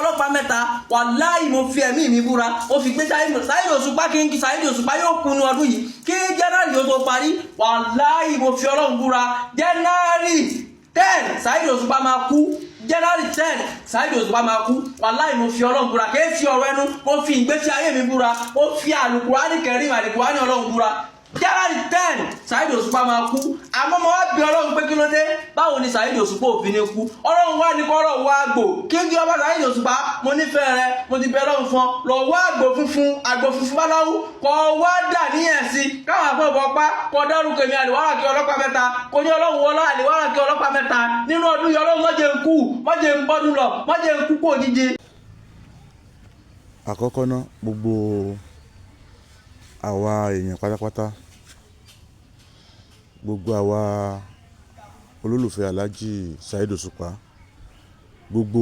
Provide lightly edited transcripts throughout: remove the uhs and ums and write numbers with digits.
Ọlọ́pàá mẹ́ta, wàláhì, mo fi ẹ̀mí mi búra, mo fi gbé Saheed Òṣùpá kí n Saheed Òṣùpá yóò kunu ọdún yìí kí January yóò tó parí. Wàláhì, mo fi Ọlọ́run búra, January 10, Saheed Òṣùpá máa kú. January 10, Saheed Òṣùpá máa kú. Wàláhì, mo fi Ọlọ́run búra, kì í fi ọ̀rọ̀ ẹnu, mo fi ìgbésí ayé mi búra, mo fi Àlùkùránì Kẹrim, Àlùkùránì Ọlọ́run búra, January 10, Saheed Òṣùpá máa kú. Àmọ́ mo wá bí Ọlọ́run pé kí ló dé? Báwo ni Saheed Òṣùpá òfin ní kú? Ọlọ́run wá ní kọ́rọ̀ wá àgbò kí n kí ọba Saheed Òṣùpá, mo nífẹ̀ẹ́ rẹ, mo ti bẹ Ọlọ́run fún ọ, lọ wá àgbò funfun, àgbò funfun báláwú, kọ́ wá dà níyẹn sí káwọn àfọ̀bọ̀ pa, kọ́ dárúkọ èmi Àlùwárà kí ọlọ́pàá mẹ́ta, kò ní Ọlọ́run wọlá Àlùwárà kí ọlọ́pàá mẹ́ta nínú ọdún yìí, Ọlọ́run má jẹ́ ń kú, má jẹ́ ń bọ́dún lọ, má jẹ́ ń kú kó òjijì. Àkọ́kọ́ ná, gbogbo àwa èèyàn pátápátá, gbogbo àwa olólùfẹ́ Alhaji Saheed Òṣùpá, gbogbo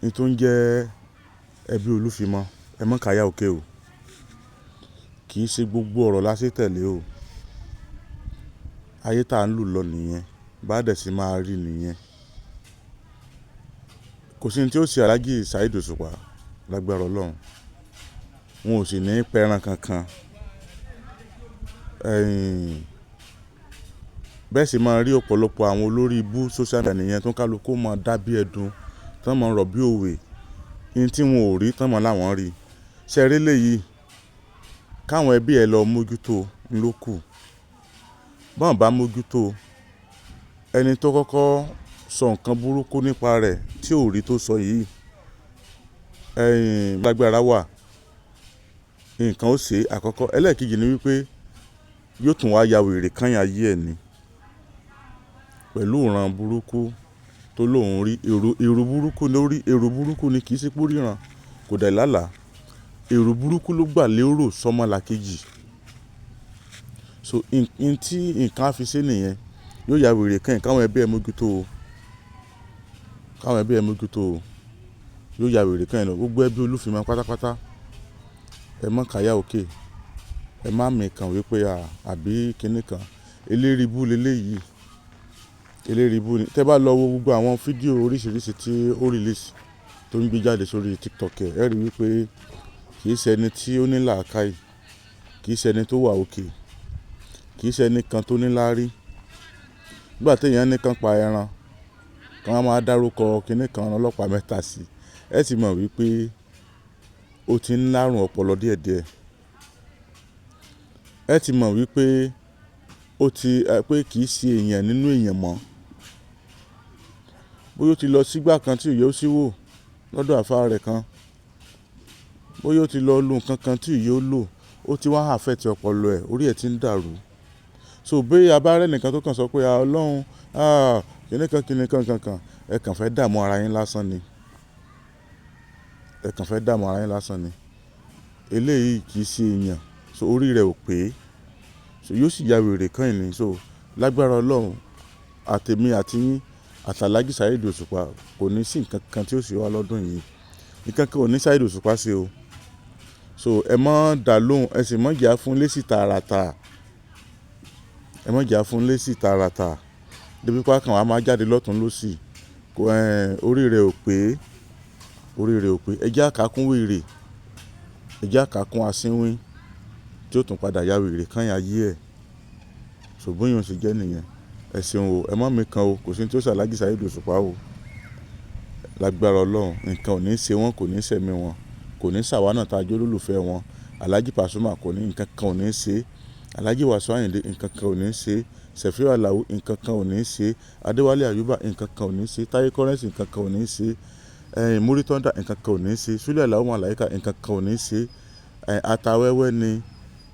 ní tó ń jẹ́ ẹbí Olúfimọ́, ẹ mọ́ káyà òkè o. Kì í ṣe gbogbo ọ̀rọ̀ la ṣe tẹ̀lé o. Ayé tá ń lù lọ nìyẹn, bá dẹ̀ sí máa rí nìyẹn. Kò sí ní tí ó ṣe Alhaji Saheed Òṣùpá lágbára Ọlọ́run. Wọn ò sì ní pẹran kankan. Ẹ̀yìn bẹ́ẹ̀ sì máa rí ọ̀pọ̀lọpọ̀ àwọn olórí ibú social media nìyẹn, tó ń kálukú máa dá bí ẹdun, tán máa rọ̀ bí òwe, ní tí wọn ò rí tán máa láwọn rí. Ṣé ẹ rí eléyìí? Káwọn ẹbí ẹ lọ mójútó ló kù. Bọ́n bá mójútó, ẹni tó kọ́kọ́ sọ nǹkan burúkú nípa rẹ̀ tí ò rí tó sọ yìí, ẹ̀yìn lágbára wà, nǹkan ó ṣe àkọ́kọ́. Ẹlẹ́ẹ̀kejì ni wípé yóò tún wá ya wèrè kányìn ayé ẹ̀ ni pẹ̀lú ìran burúkú tó lóun rí. Èrò, èrò burúkú ló rí, èrò burúkú ni, kì í ṣe pé ó ríran, kò dẹ̀ lálàá. Èrò burúkú ló gbà lérò sọ́mọlàkejì. So n tí nǹkan á fi ṣe nìyẹn, yóò ya wèrè kányìn. Káwọn ẹbí ẹ mójútó o, káwọn ẹbí ẹ mójútó o. Yóò ya wèrè kányìn lọ. Gbogbo ẹbí Olúfimọ́ pátápátá, ẹ má káyà òkè, ẹ má mìkàn wípé àbí kíní kan. Eléri ibú leléyìí, eléri ibú ni. Tẹ́ bá lọ wo gbogbo àwọn fídíò oríṣiríṣi tí ó release, tó ń gbé jáde sórí TikTok ẹ, ẹ rí wípé kì í ṣe ẹni tí ó ní làákàyè, kì í ṣe ẹni tó wà òkè, kì í ṣe ẹni kan tó ní láárí. Nígbà tí èèyàn ní kan pa ẹran, kan máa dárúkọ kíní kan ọlọ́pàá mẹ́ta sí, ẹ sì mọ̀ wípé ó ti ń lárùn ọpọlọ díẹ̀díẹ̀. Ẹ ti mọ̀ wípé ó ti pé kì í ṣe èèyàn nínú èèyàn mọ́. Bóyá ó ti lọ sígbà kan tí ìyá ó sì wò lọ́dọ̀ àfá rẹ̀ kan, bóyá ó ti lọ lo nǹkan kan tí ìyá ó lò, ó ti wá affect ọpọlọ ẹ̀, orí ẹ̀ ti ń dàrú. So bí a bá rí ẹnìkan tó kàn sọ pé Ọlọ́run, kíní kan kíní kan kan kan, ẹ kàn fẹ́ dààmú ara yín lásán ni. Ẹ kàn fẹ́ dààmú ara yín lásán ni. Eléyìí kì í ṣe èèyàn, so orí rẹ̀ ò pé. So yóò sì ya wèrè kányìn ni. So lágbára Ọlọ́run, àtèmi àti yín àti Alhaji Saheed Òṣùpá, kò ní sí nǹkan kan tí ó ṣe wá lọ́dún yìí. Nǹkan kan ò ní Saheed Òṣùpá ṣe o. So ẹ má dà lóhùn, ẹ sì má jà fún lésì tààràtà. Ẹ má jà fún lésì tààràtà. Débi pé àkàn wa máa jáde lọ́tùn lósì. Kò ẹ́, orí rẹ̀ ò pé, orí rẹ̀ ò pé. Ẹ jẹ́ àkákún wèrè, ẹ jẹ́ àkákún asínwín tí ó tún padà ya wèrè kányìn ayé ẹ̀. So bóyá ó ṣe jẹ́ nìyẹn. Ẹ ṣeun o, ẹ má mi kan o. Kò sí ohun tí ó ṣe Alhaji Saheed Òṣùpá o. Lágbára Ọlọ́run, nǹkan ò ní ṣe wọ́n, kò ní ṣẹ̀mí wọn, kò ní ṣàwá náà tá jẹ́ olólùfẹ́ wọn. Alhaji Pasuma kò ní, nǹkan kan ò ní ṣe. Alhaji Wasiu Ayinde, nǹkan kan ò ní ṣe. Sefiu Alao, nǹkan kan ò ní ṣe. Adéwálé Ayuba, nǹkan kan ò ní ṣe. Taye Currency, nǹkan kan ò ní ṣe. Ẹ̀yin Muri Thunder, nǹkan kan ò ní ṣe. Sule Alao Malaika, nǹkan kan ò ní ṣe. Ẹ̀yin Atawẹ́wẹ́ ni,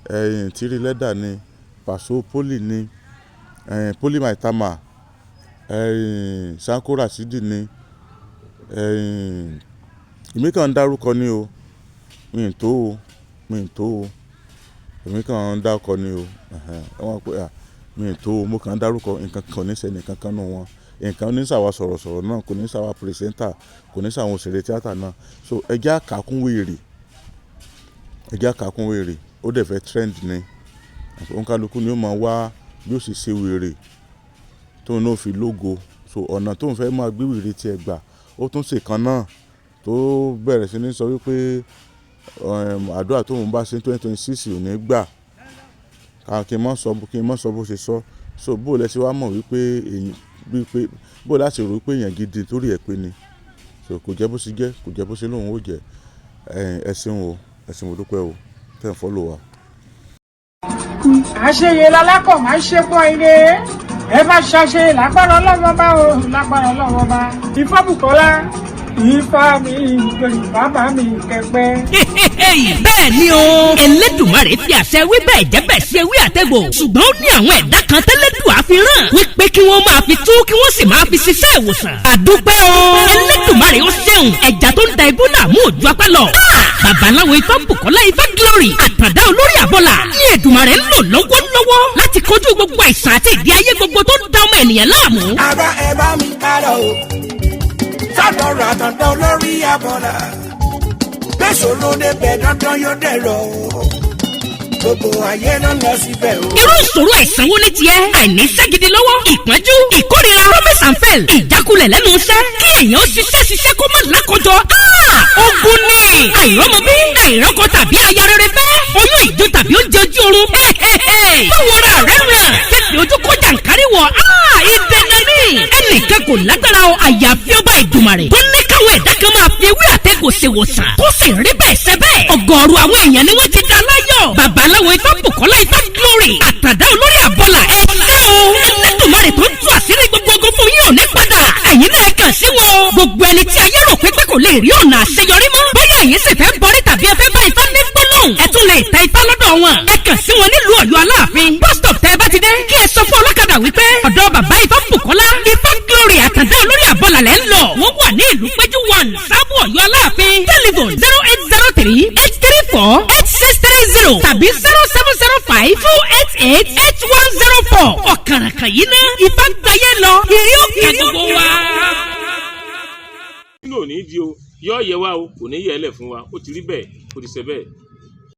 ẹ̀yin Tiri Leather ni, Paso Poli ni, ẹ̀yin Poli Maitama, ẹ̀yin Sanko Rasidi ni, ẹ̀yin èmi kàn ń dárúkọ ni o. Mi ò tó o, mi ò tó o. Èmi kàn ń dárúkọ ni o. Ẹ̀hẹn, wọ́n pé à, mi ò tó o, mo kàn ń dárúkọ. Nǹkan kan ò ní ṣe ẹnì kankan nínú wọn. Nǹkan ò ní ṣàwà sọ̀rọ̀sọ̀rọ̀ náà, kò ní ṣàwà presenter, kò ní ṣàwọn òṣèré tíátà náà. So ẹ jẹ́ àkákún wèrè, ẹ jẹ́ àkákún wèrè. Ó dẹ̀ fẹ́ trend ni. Òǹkàlùkù ni ó máa wá bí ó ṣe ṣe wèrè tó náà fi lógo. So ọ̀nà tó ń fẹ́ máa gbé wèrè tí ẹ gbà, ó tún ṣe kan náà. tó bẹ̀rẹ̀ sí ní sọ wípé àdúrà tóun bá ṣe 2026 ò ní gbà, kí n mọ̀ sọ bó ṣe sọ. So bó lẹ ṣe wá mọ̀ wípé èyí wípé bó láti rò wípé èèyàn gidi torí ẹ̀ pé ni. So kò jẹ́ bó ṣe jẹ́, kò jẹ́ bó ṣe lóun ó jẹ́. Ẹ ṣeun o, ẹ ṣeun, mo dúpẹ́ o tẹ́ ń follow wa. Àṣeyẹ lálákọ̀ máa ń ṣe pọ̀ ire. Ẹ má ṣàṣe lágbára Ọlọ́wọ́ bá o, lágbára Ọlọ́wọ́ bá. Ifábùkọ́lá, Ifá mi, bàbá mi kẹpẹ́. Bẹ́ẹ̀ ni o, Elédùmarè fi àṣẹ wí bẹ́ẹ̀ jẹ́ bẹ́ẹ̀ sí ewé àtẹ̀gbò, ṣùgbọ́n ó ní àwọn ẹ̀dá kan tẹ́lẹ̀dùn àfihàn wípé kí wọ́n máa fi tú, kí wọ́n sì máa fi ṣiṣẹ́ ìwòsàn. Àdúpẹ́ o, Elédùmarè ó ṣeun. Ẹja tó ń da ibú làmú òjú apá lọ. Babaláwo Ifá Bùkọ́lá Ifá Glory, àtàdá olórí àbọ̀là ní Èdùmarè ń lò lọ́wọ́lọ́wọ́ láti kojú gbogbo àìsàn àti ìdí ayé gbogbo tó ń da ọmọ ènìyàn láàmú. Ara ẹ bá mi ká lọ o, sọ́dọ̀ ràtọ̀dọ̀ lórí abọ́là gbèsòrò débẹ̀, dandan yóò dẹ̀rọ̀ o, gbogbo ayé ló ń lọ síbẹ̀ o. Irú ìṣòro àìsàn wo ní tiẹ̀? Àìníṣẹ́ gidi lọ́wọ́, ìpọ́njú, ìkórira, promise and fail, ìjákulẹ̀ lẹ́nu iṣẹ́, kí èèyàn ó ṣiṣẹ́ ṣiṣẹ́ kó má lákòjọ. Ogun ni àìrọ́mọbí, àìrọ́kọ tàbí aya rere fẹ́, oyún ìjó tàbí oúnjẹ ojú oorun. Báwo ra rẹ̀ ràn tètè ojú kó jàǹkárí wọ̀? Ìdẹ̀nà ní ẹnìkan kò lágbára o, àyàfi ọba Ìdùmarè tó ní káwọn ẹ̀dá kan máa fi ewé àtẹ̀gò ṣèwòsàn, tó sì rí bẹ́ẹ̀ ṣe bẹ́ẹ̀. Ọ̀gọ̀ọ̀rọ̀ àwọn èèyàn ni wọ́n ti dá láyọ̀. Babaláwo Ifá Bùkọ́lá Ifá Glory, àtàdá olórí àbọ̀là, ẹ ṣé o. Ẹlẹ́dùnmarè tó ń tú àṣírí gbogbo ogun fún yín ò ní padà. Ẹ̀yin náà kàn sí wọn o. Gbogbo ẹni tí ayé rò pé kò lè rí ọ̀nà àṣeyọrí mọ́, bóyá ẹ̀yin sì fẹ́ bọ́rí tàbí ẹ fẹ́ bá Ifá ní gbólóhùn, ẹ tún lè tẹ Ifá lọ́dọ̀ wọn. Ẹ kàn sí wọn nílùú Ọ̀yọ́ Aláàfin bus stop. Tẹ́ ẹ bá ti dé, kí ẹ sọ fún ọlọ́kadà wípé ọ̀dọ̀ bàbá Ifá Bùkọ́lá Ifá Glory, àtàndá olórí àbọ̀là lẹ́ ń lọ. Wọ́n wà ní ìlú Péjú 1, Sábò, Ọ̀yọ́ Aláàfin. Telephone 08038348630 tàbí 07052888104. Ọ̀kàràkàn yìí ná Ifá gbáyé lọ, ìrí òkè gbogbo wa. Nínú òní di o, yọ yẹ wa o, kò ní yẹ ẹ lẹ fún wa. Ó ti rí bẹ́ẹ̀, ó ti ṣe bẹ́ẹ̀.